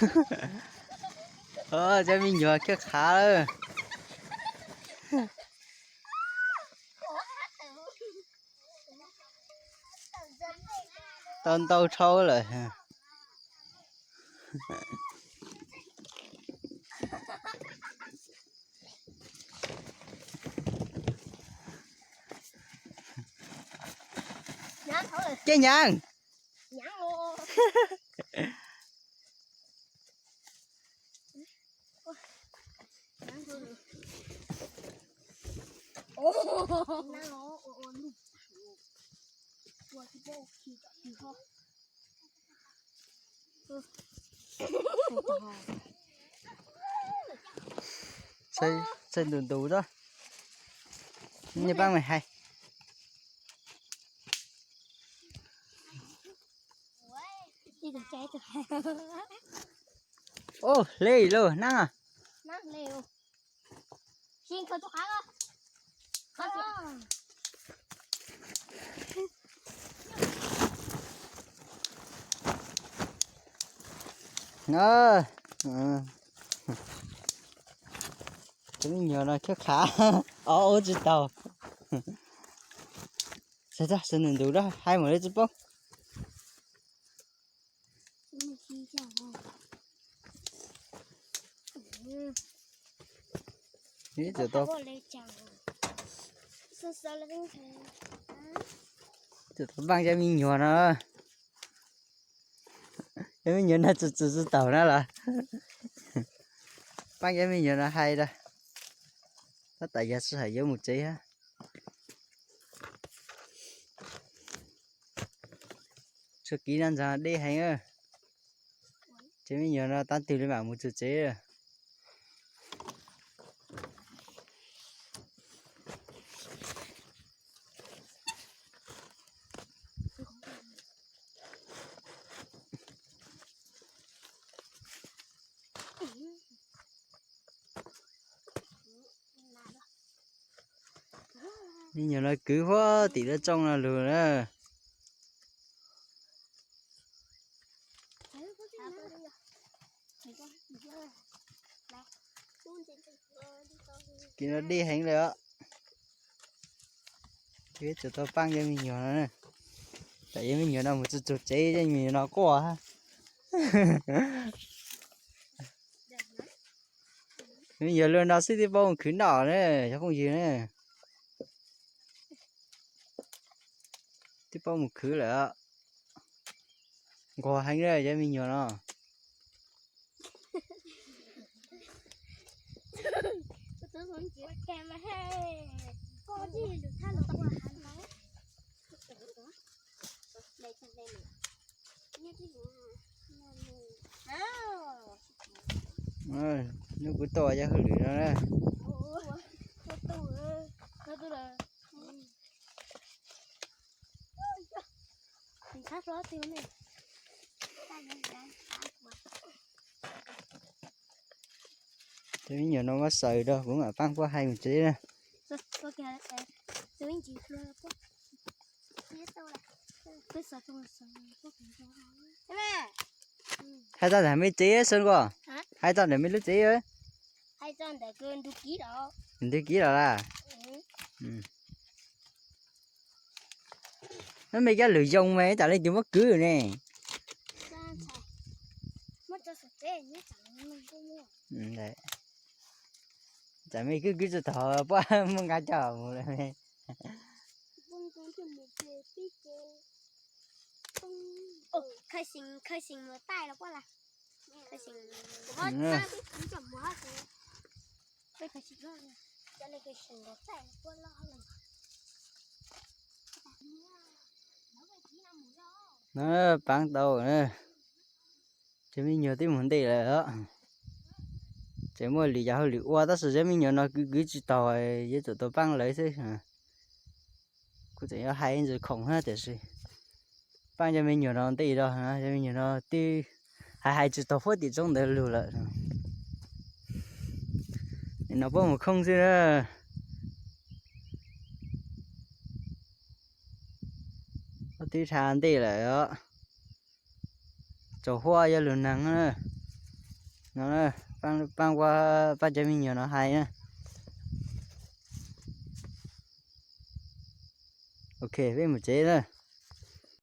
Cov me nyuam khiav qhav lawm. Tau ntau dhau lawm. Ces nyav. Txhais ntus ntus xwb. Nej pab me hais. Ua, hle lauj, nab. Cov me nyuam no khiav qhav, ob ua tsis taus. Txhais ntus ntus dab hais mus li tsis poob. Ib txwm tau, txwm tau npaaj cov me nyuam no. Cov me nyuam no tsis txwm tsis taus na los. Npaaj cov me nyuam no hais rau. Tab tom yog sij hawm yuav mus tsev. Txhua kiv no ntxhov deb heev. Cov me nyuam no tab twg li mam mus txog tsev. Me nyuam no kwv huab tim lub tsooj no lug na. Kiv no deb heev li os. Txawm tau paab cov me nyuam no, tam yog me nyuam no mus txug tsev, me nyuam no quaj. Me nyuam luag no xwb twb paub mus khwv noj na cov phooj ywg na. Twb paub mus khwv lawm. Nquag heev li cov me nyuam no. Nub kuv tuaj yog hauj lwm no na. Cov me nyuam no muab xaws rau kuv mam paab puab hais mus tsev na. Hais txog ntawm me tsev xwb ko, hais txog ntawm me lub tsev. Ntwg kiv los las. Nub me cov lwm yoo mas tas leej twg muab kwv ne. Tsam me kwv kwv tsis tau puab muab nqa coj mus lawm. Na, paab tau na. Cov me nyuam twb mus ntej lawm os. Tseem muaj lwm yam hauj lwm ua tab sis cov me nyuam no kwv kwv tsis taus, yuav tsum tau paab lawv xwb. Kuv tseem yuav hais ntsis khoom thiab tiam sis paab cov me nyuam no ntej rau, cov me nyuam no twb hais hais tsis taus huab tim tsoov ntawd lug lawm. No puab mus khooj xwb na. Twb tha ntej lawm os. Tsaus huab yuav lug neeg na. No, pab ua pab cov me nyuam no hais na. Ok, peb mus tsev na.